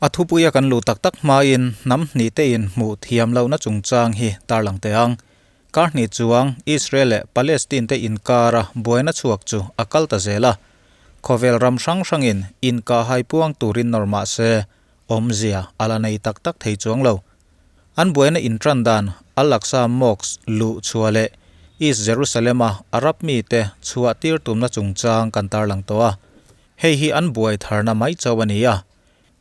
A thupuia kan luh tak tak hmain hnam hnih te in hmuh thiam lohna chungchang hi tarlang teh ang. Kar hnih chuang Israel leh Palestine te inkara buaina chhuak chu a kal ta zel a. Khawvel ram hrang hrangin inkahhai puang turin nawr mah se awmzia a la nei tak tak thei chuang lo. An buaina intran dan Al-Aqsa Mosque luh chhuah leh East Jerusalem-a Arab mite chhuah tir tumna chungchang kan tarlang tawh a. Hei hi an buai tharna mai chauh a ni a.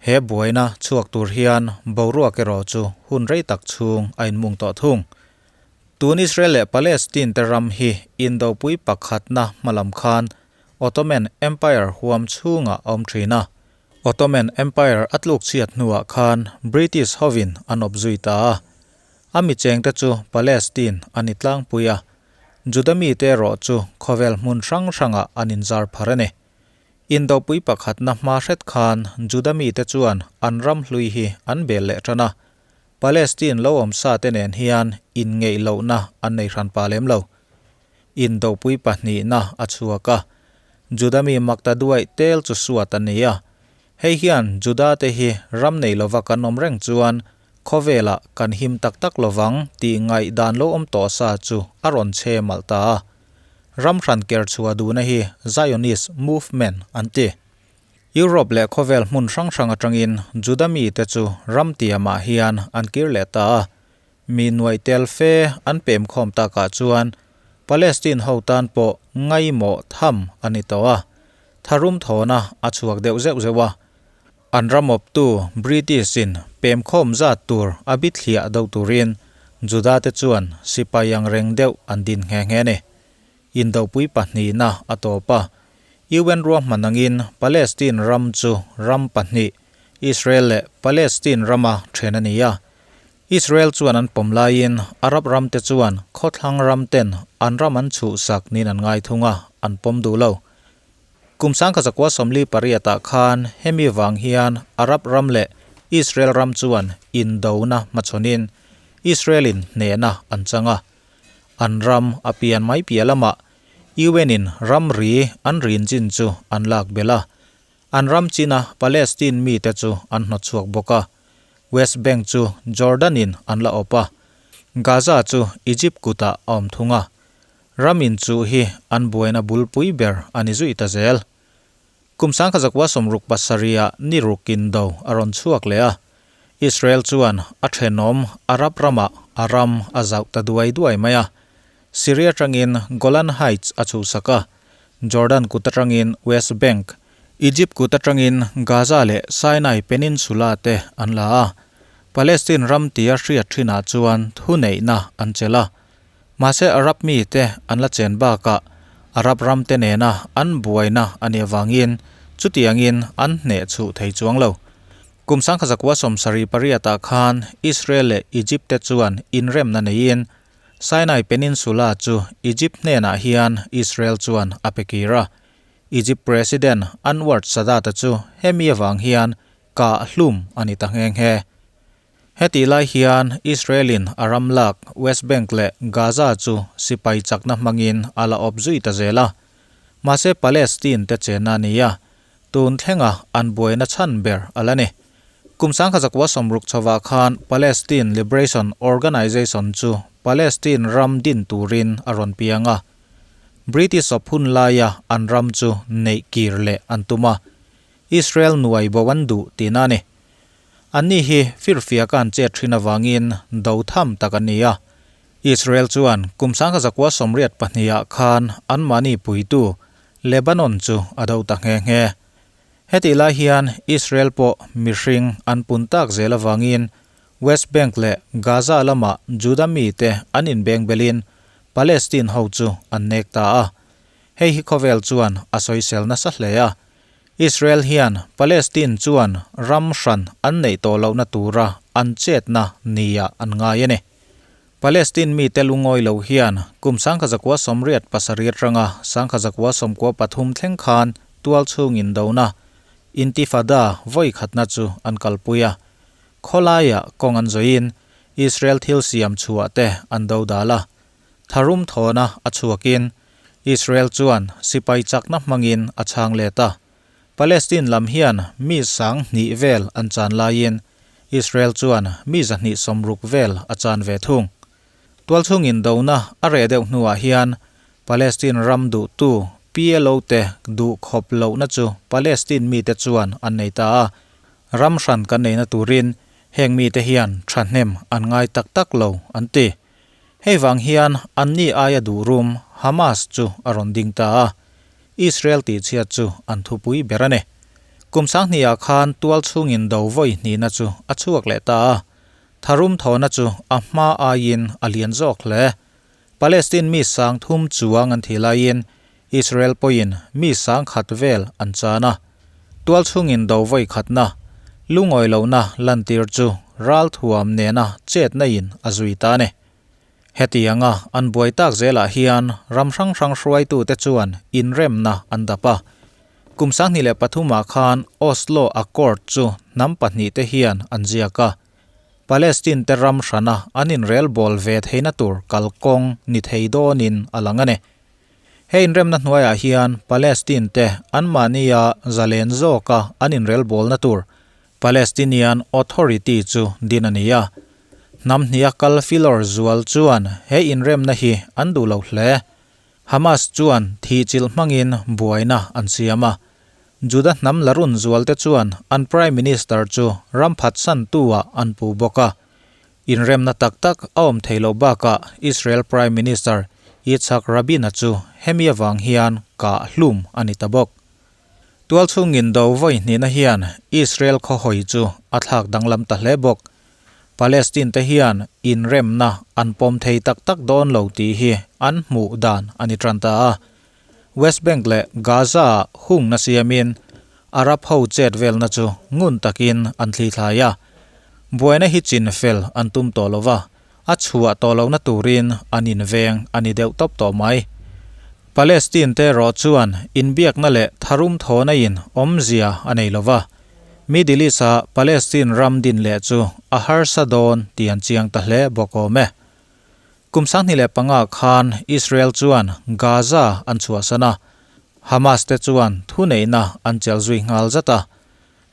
He buaina chhuak tur hian boruak erawh chu hun rei tak chhung a inmung tawh thung. Tun Israel leh Palestine te ram hi indopui pakhatna hmalam khan Ottoman Empire huam chhungah a awm thin a. Ottoman Empire a tluk chhiat hnuah khan British hovin an awp zui ta a. A mi chengte chu Palestine a ni tlangpui a, Juda mite erawh chu khawvel hmun hrang hrangah an inzar phar a ni. Indopui pakhatna hma hret khan Juda mite chuan an ram hlui hi an bel leh tan a, Palestine lo awm sa te nen hian inngeih lohna an nei hran pa lem lo. Indopui pahnihna a chhuak a, Juda mi makta duaih tel chu suat an ni a. Hei hian Juda te hi ram nei lova kan awm reng chuan khawvelah kan him tak tak lovang tih ngaihdan lo awm tawh sa chu a rawn chhe malh ta a. Ram hran ker chhuah duhna hi Zionist movement an ti. Europe leh khawvel hmun hrang hrang atangin Juda mite chu ram tiamah hian an kir leh ta a. Mi nuaih tel fe an pem khawm takah chuan Palestine ho tan pawh ngaimawh tham a ni tawh a. Tharum thawna a chhuak deuh zeuh zeuh a. An ramawptu British-in pem khawm zat tur a bithliah do turin Juda te chuan sipai ang reng deuh an din nghe nghe a ni. Indopui pahnihna a tawp a, UN ruahman angin Palestine ram chu ram pahnih, Israel leh Palestine rama then a ni a. Israel chuan an pawm laiin Arab ramte chuan khawthlang ramten an ram an chhuhsak niin an ngai thung a, an pawm duh lo. Kum 1948 ah khan hemi vang hian Arab ram leh Israel ram chuan indona hmachhawnin Israel-in hnehna an chang a. An ram a pian mai piah lamah UN-in ramri an rin chin chu an lak belh a. An ram china Palestine mite chu an hnawtchhuak bawk a. West Bank chu Jordan-in an la awp a. Gaza chu Egypt kutah a awm thung a. Ram inchuh hi an buaina bulpui ber a ni zui ta zel. Kum 1967 ni ruk indo a rawn chhuak leh a, Israel chuan a thenawm Arab ramah a ram a zauh ta duai duai mai a. Syria atangin Golan Heights a chhuhsak a, Jordan kut atangin West Bank, Egypt kut atangin Gaza leh Sinai Peninsula te an la a. Palestine ram tia hriat thinah chuan thuneihna an chelh a. Mahse Arab mite an la chen bakah Arab ramte nena an buaina a nih avangin chutiangin an hneh chhuh thei chuang lo. Kum 1978 ah khan Israel leh Egypt te chuan inremna neiin Sinai Peninsula chu Egypt hnenah hian Israel chuan a pe kir a. Egypt President Anwar Sadat-a chu hemi avang hian kah hlum a ni ta nghe nghe. Hetih lai hian Israel-in a ram lak West Bank leh Gaza chu sipai chakna hmangin a la awp zui ta zel a. Mahse Palestine te chenna a ni a, tun thlenga an buaina chhan ber a la ni. Kum 1960 chhovah khan Palestine Liberation Organization chu Palestine ram din turin a rawn piang a. British awp hun laia an ram chu neih kir leh an tum a, Israel nuai bo an duh tihna a ni. Anni hi firfiaka an chet thin avangin do tham tak an ni a. Israel chuan kum 1982 ah khan anmahni puitu Lebanon chu a do ta nghe nghe. Hetih lai hian Israel pawh mihring an pun tak zel avangin West Bank leh Gaza lama Juda mite an inbeng belin Palestine ho chu an nek ta a. Hei hi khawvel chuan a sawisel nasa hle a. Israel hian Palestine chuan ram hran an neih tawh lohna tura an chetna nia an ngai a ni. Palestine mite lungawi lo hian kum 1987 atanga 1993 thleng khan tual chhung indona, Intifada, vawi khatna chu an kalpui a. Khawlaiah kawng an zawiin Israel thil siam chhuah te an dodal a. Tharum thawna a chhuakin Israel chuan sipai chakna hmangin a chhang let a. Palestine lam hian mi 2000 vel an chan laiin Israel chuan mi 160 vel a chan ve thung. Tualchhung indona a reh deuh hnuah hian Palestine ram duhtu PLO te duh khawp lohna chu Palestine mite chuan an nei ta a, ram hran kan neihna turin heng mite hian thahnem an ngai tak tak lo an ti. Hei vang hian anni aia duh rum Hamas chu a rawn ding ta a, Israel tihchhiat chu an thupui ber a ni. Kum 2000ah khan tualchhung indo vawi hnihna chu a chhuak leh ta a, tharum thawhna chu a hma aiin a lian zawk hle. Palestine mi 3000 chuang an thih laiin Israel pawhin mi 10,000 vel an chan a. Tualchhung indo vawi khatna, lungawi lohna lantir chu ralthuam nena chetna in a zui ta a ni. Hetianga an buai tak zelah hian ram hrang hrang hruaitute chuan inremna an dap a. Kum 2003 ah khan Oslo Accord chu hnam pahnihte hian an ziak a. Palestine te ram hrana an inrelbawl ve theihna tur kalkawng ni thei dawnin a lang a ni. He inremna hnuaiah hian Palestine te anmahnia zalen zawka an inrelbawlna tur Palestinian Authority chu din a ni a. Hnam hniha kal filawr zual chuan he inremna hi an duh lo hle. Hamas chuan thihchilh hmangin buaina an siam a. Juda hnam la run zualte chuan an Prime Minister chu ram phatsantu-ah an puh bawk a. Inremna tak tak a awm thei loh bakah Israel Prime Minister Yitzhak Rabin-a chu hemi avang hian kah hlum a ni ta bawk. Tualchhung indo vawi hnihna hian Israel khawhawi chu a thlak danglam ta hle bawk. Palestine te hian inremna an pawm thei tak tak dawn lo tih hi an hmuh dan a ni tan ta a. West Bank leh Gaza-ah hungna siamin Arab ho chet velna chu ngun takin an thlithlai a. Buaina hi chin fel an tum tawh lo va, a chhuah tawh lohna turin an inveng a ni deuh tawp tawh mai. Palestine te erawh chuan inbiakna leh tharum thawhna in awmzia a nei lo va, Middle East-a Palestine ram din leh chu a harsa dawn tih an chiang ta hle bawk awm e. Kum 2005 khan Israel chuan Gaza an chhuahsan a, Hamas te chuan thuneihna an chelh zui nghal zat a.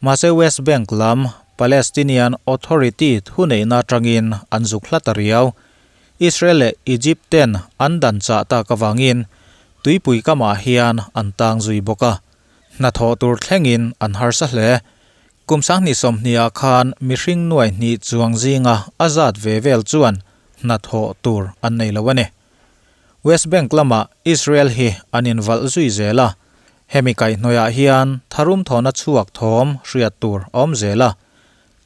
Mahse West Bank lam Palestinian Authority thuneihna atangin an zuk hla ta riau. Israel leh Egypt ten an dan chah tak avangin tuipui kamah hian an tang zui bawk a. Hnathawh tur thlengin an harsa hle. Kum 2020ah khan mihring nuai hnih chuang zinga a zat ve vel chuan hnathawh tur an nei lo a ni. West Bank lamah Israel hi an invalh zui zel a, hemi kaihhnawihah hian tharum thawhna chhuak thawm hriat tur a awm zel a.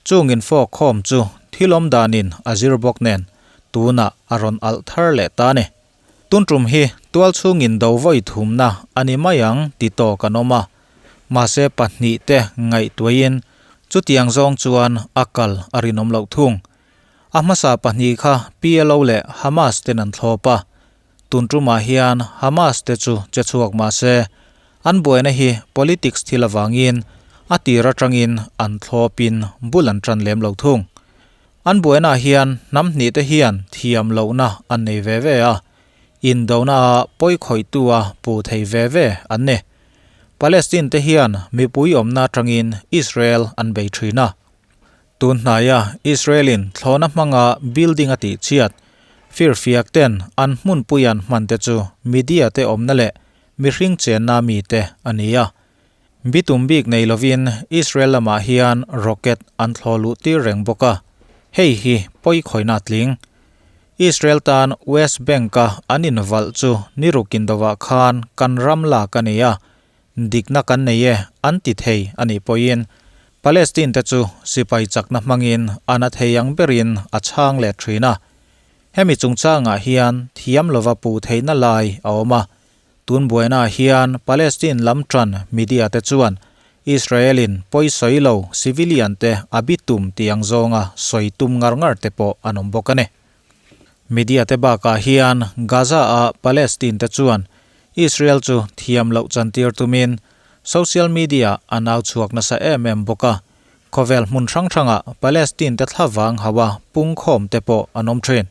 Chung infawk khawm chu thil awm danin a zir bawk nen tunah a rawn alh thar leh ta a ni. Tuntum hi tualchhung indo vawi thumna a ni mai ang ti tawk an awm a, mahse pahnih te ngaihtuahin chutiang zawng chuan a kal a rinawm loh thung. A hmasa pahnih kha PLO leh Hamas ten an thlawp a, tuntumah hian Hamas te chu che chhuak mahse an buaina hi politics thil avangin a tir atangin an thlawpin bul an tan lem lo thung. An buainaah hian hnam hnih te hian thiam lohna an nei ve ve a, indona ah pawi khawihtu a puh thei ve ve an ni. Palestine te hian mipui awmna atangin Israel an bei thin a. Tun hnaia Israel in thlawhna hmanga building a tih chhiat, firfiak ten an hmunpui an hman te chu media te awmna leh mihring chenna mi te a ni a. Bitum bik nei lovin Israel lamah hian rocket an thlawh luh tir reng bawk a, hei hi pawi khawihna tling. Israel tan West Bank-a an invalh chu ni rukin dovah khan kan ram lak a ni a, dikna kan nei e an ti thei a nih pawhin Palestine te chu sipai chakna hmangin a na thei ang berin a chhang let thin a. Hemi chungchangah hian thiam lova puh theihna lai a awm a, Tun buainaah hian Palestine lam tan media te chuan Israel in pawi sawi lo civilian te a bi tum tih ang zawnga sawi tum ngar ngar te pawh an awm bawk a ni. Media te bakah hian Gaza a Palestine te chuan Israel chu thiam loh chantir tumin social media an au chhuak nasa em em bawk a, khawvel hmun hrang hrangah Palestine te thlavang hauha pungkhawm te pawh an awm thin.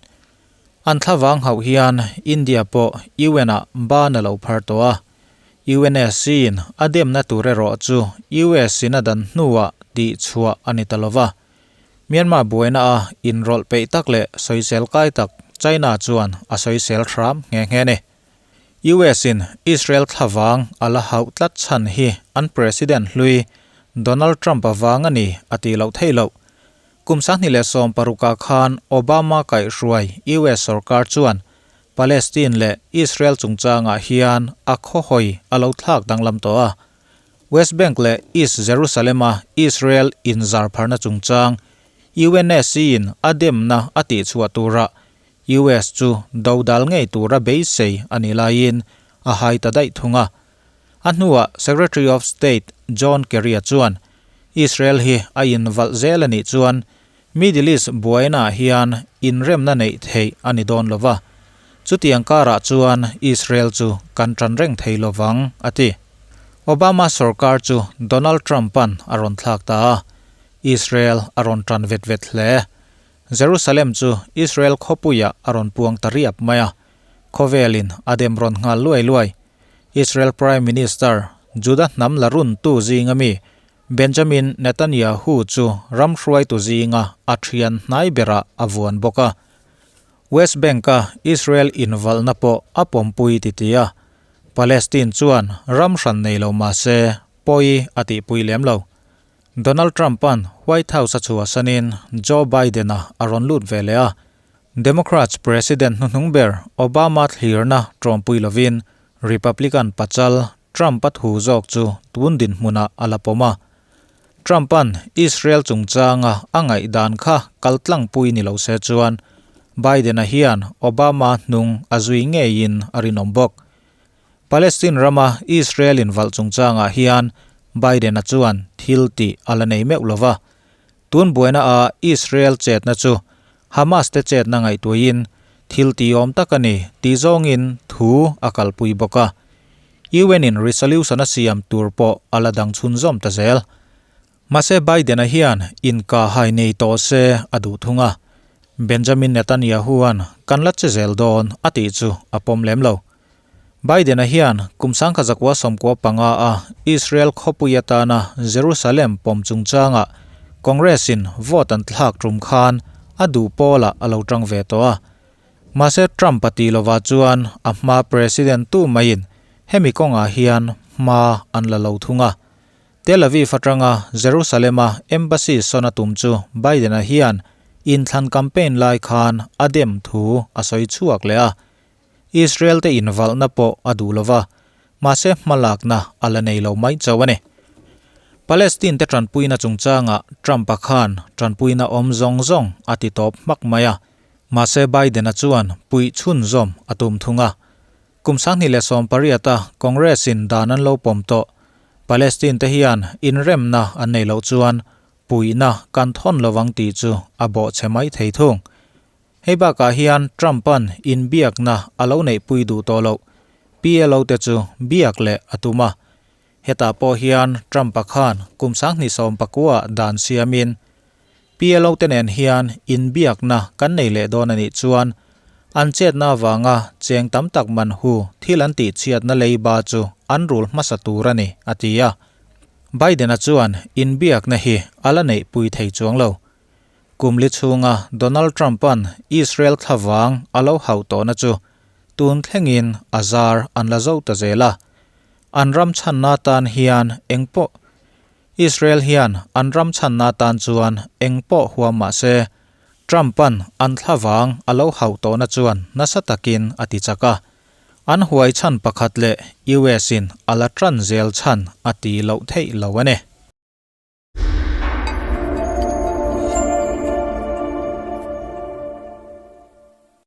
An thlavang hauh hian India pawh UN-ah ban a lo phar tawh a. UNSC-in a demna tur erawh chu US-in a dan hnuah tihchhuah a ni ta lo va. Myanmar buaina a inrawlh peih tak leh sawisel kai tak China chuan a sawisel hram nghe nghe a ni. US-in Israel thlavang a la hauh tlat chhan hi an President hlui Donald Trump avang a ni a tih loh theih loh. Kum 2016 ah khan Obama kaihhruai US sorkar chuan Palestine leh Israel chungchangah hian a khawhawi a lo thlak danglam tawh a. West Bank leh East Jerusalem-a Israel inzarpharna chungchang UNSC-in a demna a tihchhuah turah US chu dodal ngei tura beisei a nih laiin a hai ta daih thung a. A hnuah Secretary of State John Kerry-a chuan Israel hi a invalh zel a nih chuan Middle East buainaah hian inremna neih theih a ni dawn lo va, chutiang karah chuan Israel chu kan tan reng thei lo vang, a ti. Obama sorkar chu Donald Trump-a'n a rawn thlak ta a, Israel a rawn tan vet vet hle. Jerusalem chu Israel khawpuiah a rawn puang ta riap mai a, khawvelin a dem rawn nghal luai luai. Israel Prime Minister, Juda hnam la runtu zinga mi Benjamin Netanyahu chu ram hruaitu zinga a thian hnai berah a vuan bawk a. West Bank-a Israel invalhna pawh a pawmpui titi a, Palestine chuan ram hran nei lo mah se pawi a tihpui lem lo. Donald Trump-a'n White House a chhuahsanin Joe Biden-a a rawn lut ve leh a, Democrats President hnuhnung ber Obama thlirna tawmpui lovin Republican pachal Trump-a thu zawk chu tun dinhmunah a la pawm a. Trump-a'n Israel chungchanga a ngaihdan kha kaltlangpui ni lo se chuan Biden-a hian Obama hnung a zui ngeiin a rinawm bawk. Palestine rama Israel invalh chungchangah hian Biden-a chuan thil tih a la nei meuh lo va. Tun buaina a Israel chetna chu Hamas te chetna ngaihtuahin thil tihawm tak a ni tih zawngin thu a kalpui bawk a. UN in resolution a siam tur pawh a la dang chhunzawm ta zel. Mahse Biden-a hian inkahhai nei tawh se a duh thung a. Benjamin Netanyahu-a'n kan la che zel dawn a tih chu a pawm lem lo. Biden-a hian kum 1995 a Israel khawpui atana Jerusalem pawm chungchangah Congress-in vote an thlak tum khan a duh pawlah a lo tang ve tawh a. Mahse Trump-a tih lovah chuan a hma President tu maiin hemi kawngah hian hma an la lo thung a. Tel Aviv atanga Jerusalem-a embassy sawn a tum chu Biden-a hian inthlan campaign lai khan a dem thu a sawi chhuak leh a. Israel te invalhna pawh a duh lo va, mahse hmalakna a la nei lo mai chauh a ni. Palestine te tanpuina chungchangah Trump-a khan tanpuina awm zawng zawng a ti tawp hmak mai a, mahse Biden-a chuan puih chhunzawm a tum thung a. Kum 2018 a Congress-in dan an lo pawm tawh, Palestine te hian inremna an nei loh chuan puihna kan thawn lovang tih chu a bawhchhe mai thei thung. Hei bakah hian Trump-a'n inbiakna a lo neihpui duh tawh loh PLO te chu biak leh a tum a. Hetah pawh hian Trump-a khan kum 2019 dan siamin PLO te nen hian inbiakna kan nei leh dawn a nih chuan an chetna avanga cheng tam tak man hu thil an tihchhiatna leiba chu an rul hmasa tur a ni, a ti a. Biden-a chuan inbiakna hi a la neihpui thei chuang lo. Kum li chhunga Donald Trump-a'n Israel thlavang a lo hauh tawhna chu tun thlengin a zar an la zo ta zel a. An ram chhanna tan hian engpawh Israel hian an ram chhanna tan chuan engpawh huam mah se, Trump-a'n an thlavang a lo hauh tawhna chuan nasa takin a ti chak a. An huai chhan pakhat leh US-in a la tan zel chhan a ti loh theih lo a ni.